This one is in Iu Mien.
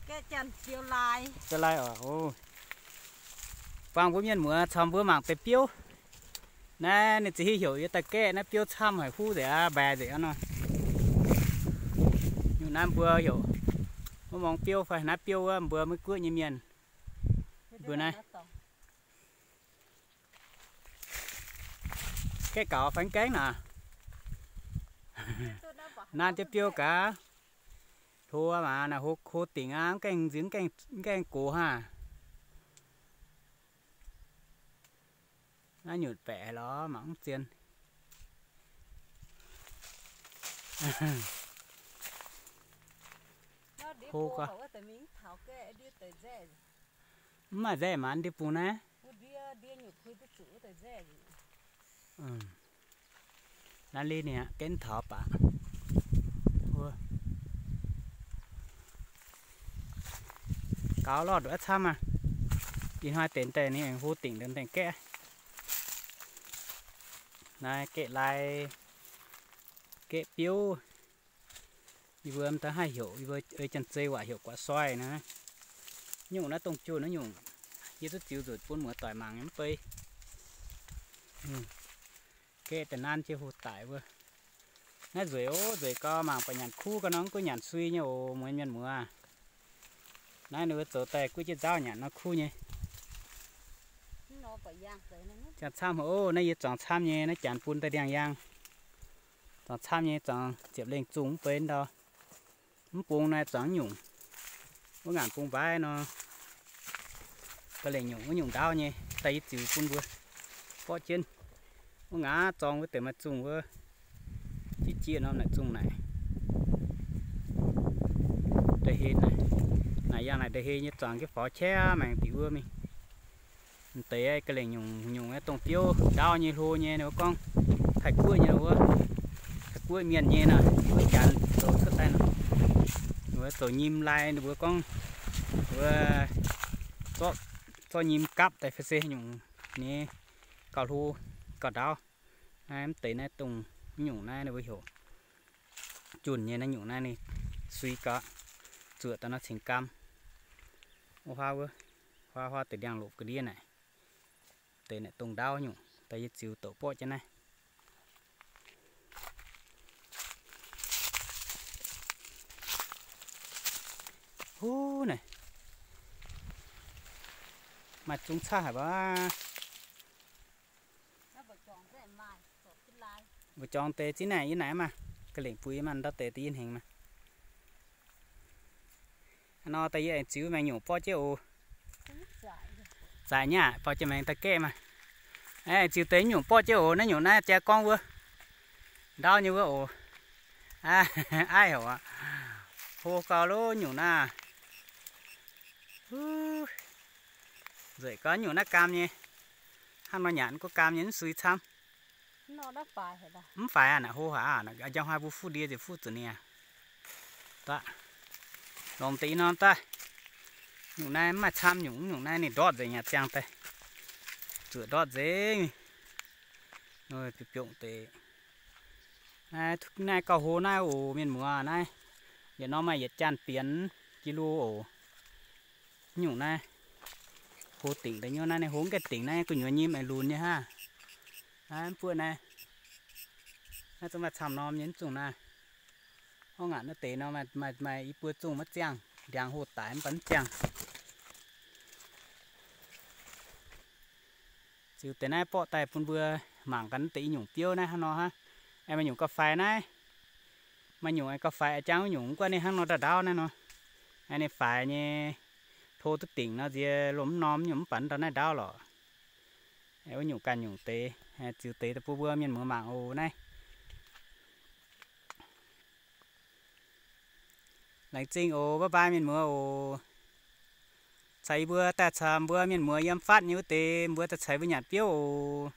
Biouv lai oc. Buangh mbuo mienh muoz caux mbuo mangc deix biouv. Naaiv ninh za'hingh heuc yie daaih gaeqv naaiv biouv camv haic, huv nzengc aqv, mbaeqc nzengc aqv nor. Nyungc naaiv mbuo heuc maiv mong biouv fai naaiv biouv wuov mbuo Meiv Guoqv nyei mienh. Mbuo naaiv gaeqv gaux fai mv gaengh naaic? Naaiv jienv biouv gaax. Hlo maah, naaic hlo dingc aqv, mv gaengh nziex, mv gaengh gox hnangv. Naaiv nyutc baeqc haic lorz mangc mv zien. Hlo gaax. Mv maaih nzaeqv maanz ndie bung naaiv. Naaiv liuz ninh aqv, genv taux baac. Gaux lorh nduqc aqv camv maah. Ih hnoi deix daaih ninh aengx hlo dingc ndengc gaeqv. Naaiv gaeqv lai, gaeqv biouv. Yie mbuo mv daaih haih heuc, yie mbuo ei janx-zei waac heuc guax soi naaiv. Nyungc naaiv dongh junh naaiv nyungc, yie duqv ziux nzunc bun muoz-doic mangc nyei mv bei. Gaeqv da'naanv jienv hlo daic wuov. Naaiv nzueic oc, nzueic gau, mangc buatc nyanc kuv gau nor, mv gunv nyanc sui nyei oc, muoz mienh muoz. Naaiv ninh mbuo zoux daaih guv jienv nzauv nyanc nor kuv nyei. Ziangh camv oc, naaiv yie zuangx camv nyei, naaiv janx bun daaih ndiangx-yaang. Zuangx camv nyei, zuangx ziepc lengh zungh mv bei ndau. Mv bung naaiv zuangx nyungc. Wuov ngaanc bung mbaaix nor, ga'lengc nyungc wuov nyungc ndaauv nyei, daaih yie ziux bun mbuo borqv jienv. Wuov ngaanc zorng wuov deix maaih zungh wuov, jieqv jieqv norm naaic zungh naaic. Nda'heh naaic, naaic yangh naaic nda'heh nyei zuangx jienv faaux qaqv maengx bieqc wuov mingh. M'deix ga'lengc nyungc nyungc dongh biouv ndaauv nyei hlo nyei, ninh mbuo gorngv Taiv-Guoqv nyei wuov, Taiv-Guoqv mienh nyei nor, wuov janx zoux cuotv daaih nor, ninh mbuo zoux nyim lai, ninh mbuo gorngv wuov zorqv nyim gapv daaih fai se nyungc nyei gauh hlo gauh ndaauv. Naaiv m'deix naaiv dongh nyungc naaiv ninh mbuo heuc junh nyei naaiv nyungc naaiv ninh sui gau, zuoqc daaih nor cingx gaam. Wuov huaav wuov, huaav huaav deix ndiangx-lopc ga'ndiev naaic. Deix naaic dongh ndaauv nyungc, daaih yie ziux douc borqv jienv naaiv. Huv naaic, maaih zungv caqv haic baac. Mbu'jorngh deix ziex naaic yie naaic maah, ga'lengc buix maah, ndau deix da'yietv hengx maah. Aa nor daaih yie aengx ziux maengx nyungc borqv jienv oc. Zaaix nyaac borqv jienv maengx daaih gaeqv maah. Aengx ziux deix nyungc borqv jienv oc. Naaiv nyungc naaiv jaa gorngv wuov, ndaauv nyei wuov oc. Aiv haic aqv, hlo gau lo nyungc naaiv. Nzueic gau nyungc naaiv gaam nyei. Hnangv nor nyanc gunv gaam nyei, mv sui camv. Mv faix aqv, naaic hlo haic aqv, njang hnoi mbuo fuqv ndie nziex fuqv zuqc ninh aqv. Daaih, longc deix i norm daaih. Nyungc naaiv mv maaih camv nyungc, nyungc naaiv ninh ndortv nzengc nyei ziangh daaih. Zuoqc ndortv nzengc. Biongh deix. Naaiv gauh hlo naaiv oc mienh muoz naaiv. Yietc norm maaih yietc jaanh bienx jiex lo oc. Nyungc naaiv hlo dingc daaih nyuov naaiv, ninh hlo gaengh dingc naaiv gu'nyuoz nyim aengx lunx nyei hnangv. Naaiv mv buoqv naaiv, naaiv zungv maaih camv norm nyei mv zungh naaiv. Orv ngaanc naaiv deix nor maaih, maaih i buo zungh maiv ziangh, ndiangx hoh daic mv baac mv ziangh. Ziux deix naaiv borqv daaih bun mbuo mangc gaax naaiv deix i nyungc biouv naaiv hnangv nor hnangv. Aengx maaih nyungc gauh-faix naaiv. Maaih nyungc aengx gauh-faix jangv wuov nyungc, mv gunv ninh hnangv nor ndau ndaauv naaiv nor. Aengx ninh faix nyei, hlo duqv dingc nor nziex lomh mv norm nyungc, mv baac ndau naaiv ndaauv lorqc. Wuov nyungc ganh nyungc deix, ziux deix daaih bun mbuo mienh muoz mangc oc naaiv. Laengz zingh oc, bye bye mienh muoz oc. Caux yie mbuo daaih caux mbuo mienh muoz yiem fatv nyei wuov deix, mbuo daaih caux mbuo nyanc biouv oc.